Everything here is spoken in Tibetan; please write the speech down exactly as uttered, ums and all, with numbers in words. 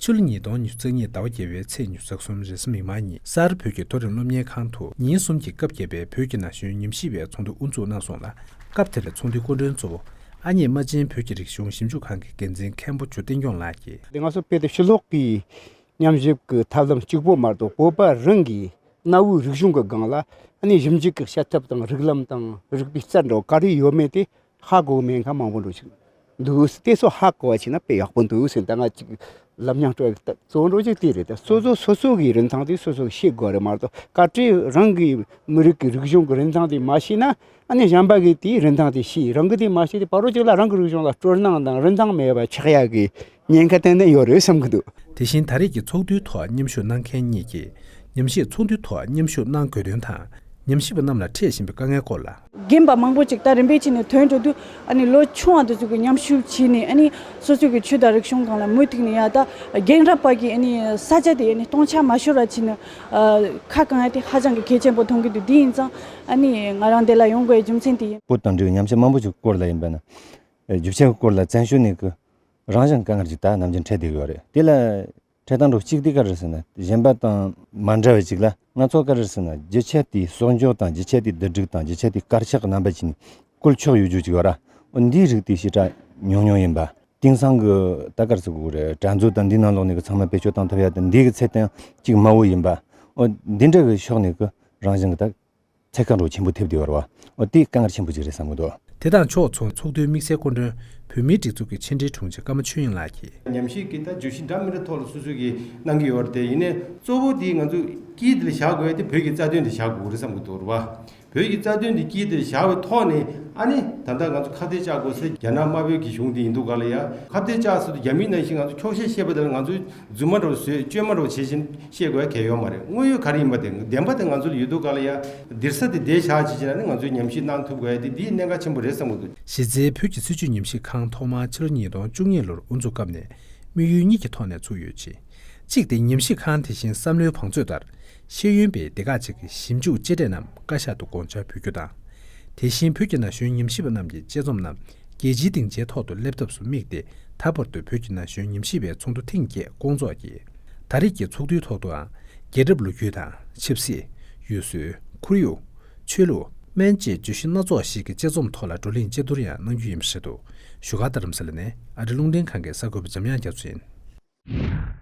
ཕྱི་ལོ་ཉིས་སྟོང་ཉི་ཤུ་རྩ་གཉིས་ཟླ་བ་བརྒྱད་པའི་ཚེས་ཉི་ཤུ་རྩ་གསུམ་རེས་གཟའ་མིག་དམར་ཉིན་གསར་བོད་ཀྱི་མཐོ་རིམ་སློབ་གཉེར་ཁང་དུ་ཉིན་གསུམ་གྱི་སྐབས་བརྒྱད་པའི་བོད་ཀྱི་ན་གཞོན་ཉམས་ཞིབ་པའི་ཚོགས་འདུ་དབུ་འཛུགས་གནང་སོང་ལ། སྐབས་དེར་ཚོགས་འདུའི་སྐུ་མགྲོན་གཙོ་བོ་ཨ་མྱེས་རྨ་ཆེན་བོད་ཀྱི་རིག་གཞུང་ཞིབ་འཇུག་ཁང་གི་འགན་འཛིན་མཁན་པོ་ཇོ་བསྟན་སྐྱོང་ལགས་ཀྱིས། དེ་ང་ཚོ་དཔེ་དེ་ཕྱི་ལོགས་ཀྱི་ཉམས་ཞིབ་ཀྱི་ཐབས་ལམ་གཅིག་པོ་མ་གཏོགས། བོད་པ་རང་གི་གནའ་བོའི་རིག་གཞུང་གི་སྒང་ལ་ཨ་ནི་ཞིབ་འཇུག་གི་བྱེད་ཐབས་དང་། རིགས་ལམ་དང་། རིག་པའི་རྩལ་འདྲ་བོ་ག་རེ་ཡོད་མེད་དེ་ཧ་གོ་མེད་མཁན་མང་པོ་འདྲ་ཞིག་འདུག། དེ་ཚོ་ཧ་གོ་བ་བྱས་ན་དཔེ་ཡག་པོ་འདུག་ཟེར། ད་ང་ཅིག་ལབ་སྙིང་བྲོ་བའི་གཙོ་བོ་འདྲ་ཅིག་དེ་རེད། ད་སོ་སོ་སོ་སོ་གི་རིན་ཐང་དེ་སོ་སོ་གིས་ཤེས་དགོས་རེད་མ་གཏོགས། བཀའ་ཁྲིད་རང་གི་མི་རིགས་ཀྱི་རིག་གཞུང་གི་རིན་ཐང་དེ་མ་ཤེས་ན། ཨ་ནི་གཞན་པ་གིས་དེའི་རིན་ཐང་དེ་ཤེས། རང་གིས་དེ་མ་ཤེས་དུས་ཕ་རོལ་ཅིག་ལ་རང་གི་རིག་གཞུང་ལ་སྤྲོ་སྣང་དང་རིན་ཐང་མེད་པ་ཆགས་ཡག་གི་ཉེན་ཁ་ཏན་ཏན་ཡོད་རེད་བསམ་གྱི་འདུག། དེ་བཞིན་ད་རེས་ཀྱི་ཚོགས་འདུའི་ཐོག་མཉམ་ཞུགས་གནང་མཁན་གཉིས་ཀྱིས། ཉམས་ཞིབ་ཚོགས་འདུའི་ཐོག་མཉམ་ཞུགས་གནང་དགོས་དོན་དང་། ཉམས་ཞིབ་པ་རྣམས་ལ་འཕྲད་བཞིན་པའི་དཀའ་ངལ་སྐོར་ལ། རྒན་པ་མང་པོ་ཅིག་ད་རིམ་པས་བྱས་ནས་ཐོན་འགྲོ་དུས། ཨ་ནི་ལོ་ཆུང་བ་དེ་ཚོ་གིས་མཉམ་ཞུགས་བྱས་ནས། ཨ་ནི་སོ་སོ་གི་ཆོས་དང་རིག་གཞུང་སྒང་ལ་མུ་མཐུད་ནས་ཡ། ད་རྒན་རབས་པ་གིས་ཨ་ནི་ས་ཆ་དེ་ཨ་ནི་སྟོང་ཆ་མ་ཤོར་བ་བྱས་ནས། ཨ། ཁ་བསྐང་ཡ་དེ་ཧ་ཅང་གི་གལ་ཆེན་པོ་མཐོང་གི་འདུག། དེ་ཡིན་ཙང་ཨ་ནི་ང་རང་འདི་ལ་ཡོང་དགོས་རྒྱུ་མཚན་དེ་ཡིན། བོད་དང་འབྲེལ་བའི་ཉམས་ཞིབ་མང་པོ་ཞིག་སྐོར་ལ་ཡིན་པ་ན། ཨ། རྒྱུ་ཆ་གི་སྐོར་ལ་བཙན་ཤོས་ནས་ཀྱི་རང་བཞིན་དཀའ་ངལ་ཅིག་ད་ནམ་རྒྱུན་འཕྲད་བསྡད་ཡོད་རེད། དེ་ལ་འཕྲད་སྟངས་འདྲ་བོ་གཅིག་དེ་ག་རེ་ཟེར་ན། གཞན་པ་དང་མ་འདྲ་བ་ཅིག་ལ། ང་ཚོ་ག་རེ་ཟེར་ན། རྒྱུ་ཆ་དེའི་གསོག་འཇོག་དང་། རྒྱུ་ཆ་དེའི་བསྡུ་སྒྲིག་དང་། རྒྱུ་ཆ་དེའི་དཀར་ཆག་རྣམ་པ་ཅན་བཀོལ་ཆོག་ཡོད་རྒྱུ་ཅིག་ཡོད་ར། འོ། འདིའི་རིགས་དེ་ཞེ་དྲག་ཉུང་ཉུང་ཡིན་པ། དེང་སང་གི་ད་ག་རེ་ཟེར་དགོས་རེད། དྲ་མཛོད་དང་འདིའི་ནང་ལོགས་ནས་ཀྱི་ཚང་མ་བེད་སྤྱོད་བཏང་ཐུབ་ཡ་དང་། འདི་གི་ཚད་ལྡན་གཅིག་དམའ་བོ་ཡིན་པ། འོ། འདི་འདྲ་གི་ཕྱོགས་ནས་ཀྱི་རང་བཞིན་གྱི་ད་ཚད་བཀག་འདྲ་བོ་ཆེན་པོ་ཐེབས་བསྡད་ཡོད་རེད་བ། འོ། དེ་དཀའ་ངལ་ཆེན་པོ་ཅིག་རེད་བསམ་གྱི་འདུག། དེ་དང་ཕྱོགས་མཚུངས། ཚོགས་འདུའི་དམིགས་བསལ་སྐུ་མགྲོན། བོད་མིའི་སྒྲིག་འཛུགས་ཀྱི་ཕྱི་འབྲེལ་དྲུང་ཆེ་ཀརྨ་ཆོས་དབྱིངས་ལགས་ཀྱིས། ཉམས་ཞིབ་ཀྱི་ད་བརྗོད་གཞི་འདྲ་མི་འདྲ་ཐོག་ལ་སོ་སོ་གིས་གནང་གི་ཡོད་རེད་དེ། ཡིན་ནའི་གཙོ་བོ་དེ་ང་ཚོས་དཀྱིལ་དེ་ལ་བཞག་དགོས་ཡ་དེ་བོད་ཀྱི་རྩ་དོན་དེ་བཞག་དགོས་རེད་བསམ་གྱི་འདུག་རེད་བ། བོད་ཀྱི་རྩ་དོན་དེ་དཀྱིལ་དེ་ལ་བཞག་པའི་ཐོག་ནས། ཨ་ནི་ད་ལྟ་ང་ཚོ་ཁ་གཏད་བཅག་དགོས་ས་རྒྱ་ནག་དམར་པོའི་གི་གཞུང་དེ་ཡིན་དུས་ག་ལ་ཡ། ཁ་གཏད་བཅག་ཟེར་དུས་རྒྱ་མིའི་ནང་བཞིན་ང་ཚོ་འཁྱོག་བཤད་བཤད་པ་དེ་ལ་ང་ཚོས་རྫུན་མ་འདྲ་བོ་བཟོས། བཅོས་མ་འདྲ་བོ་བྱེད་བཞིན་བཤད་དགོས་ཡ་གལ་ཡོད་མ་རེད། དངོས་ཡོད་ག་རེ་ཡིན་པ་དེ། བདེན་པ་དེ་ང་ཚོ་ལ་ཡོད་དུས་ག་ལ་ཡ། སྡིར་ས་དེ་བསྡད་བཞག་བྱས་བྱས་ན་ནི་ང་ཚོས་ཉམས་ཞིབ་གནང་ཐུབ་དགོས་ཡ་དེ། འདི་གནད་འགག་ཆེན་པོ་རེད་བསམ་གྱི་འདུག། གཞི་རྩའི་བོད་ཀྱི་སྲིད་བྱུས་ཉམས་ཞིབ་ཁང་ཐོག་མར་ཕྱི་ལོ་ཉིས་སྟོང་བཅུ་གཉིས་ལོར་དབུ་འཛུགས་སྐབས་ནས་དམིགས་ཡུལ་གཉིས་ཀྱི་ཐོག་ནས་ཚུགས་ཡོད་ཅིང་། གཅིག་དེ་ཉམས་ཞིབ་ཁང་དེ་བཞིན་བསམ་བློའི་བང་མཛོད་ལྟར། ཤེས་ཡོན་པའི་སྡེ་ཁག་ཅིག་གི་ཞིབ་འཇུག་དཔྱད་འབྲས་རྣམས་བཀའ་ཤག་ཏུ་དགོངས་འཆར་འབུལ་རྒྱུ་དང་། དེ་བཞིན་བོད་ཀྱི་ན་གཞོན་ཉམས་ཞིབ་པ་རྣམས་ཀྱི་དཔྱད་རྩོམ་རྣམས་རྒྱལ་སྤྱིའི་སྡིངས་ཆའི་ཐོག་ཏུ་སླེབས་ཐབས་སུ་དམིགས་ཏེ། ད་བར་དུ་བོད་ཀྱི་ན་གཞོན་ཉམས་ཞིབ་པའི་ཚོགས་འདུ་ཐེངས་བརྒྱད་བསྐོང་ཚོགས་ཀྱིས། ད་རེས་ཀྱི་ཚོགས་འདུའི་ཐོག་ཏུའང་། རྒྱལ་རབས་ལོ་རྒྱུས་དང་། ཆབ་སྲིད། ཡུལ་སྲོལ། ཁོར་ཡུག་ཆོས་ལུགས། སྨན་བཅས་བརྗོད་གཞི་སྣ་ཚོགས་ཤིག་གི་དཔྱད་རྩོམ་ཐོག་ལ་བགྲོ་གླེང་དཔྱད་བསྡུར་ཡང་གནང་རྒྱུ་ཡིན་པ་རེད་འདུག། བཞུགས་སྒར་རྡ་རམ་ས་ལ་ནས་ཨ་རི་རླུང་འཕྲིན་ཁང་གི་གསར་འགོད་པ་འཇམ་དབྱངས་རྒྱ་མཚོ་ཡིན།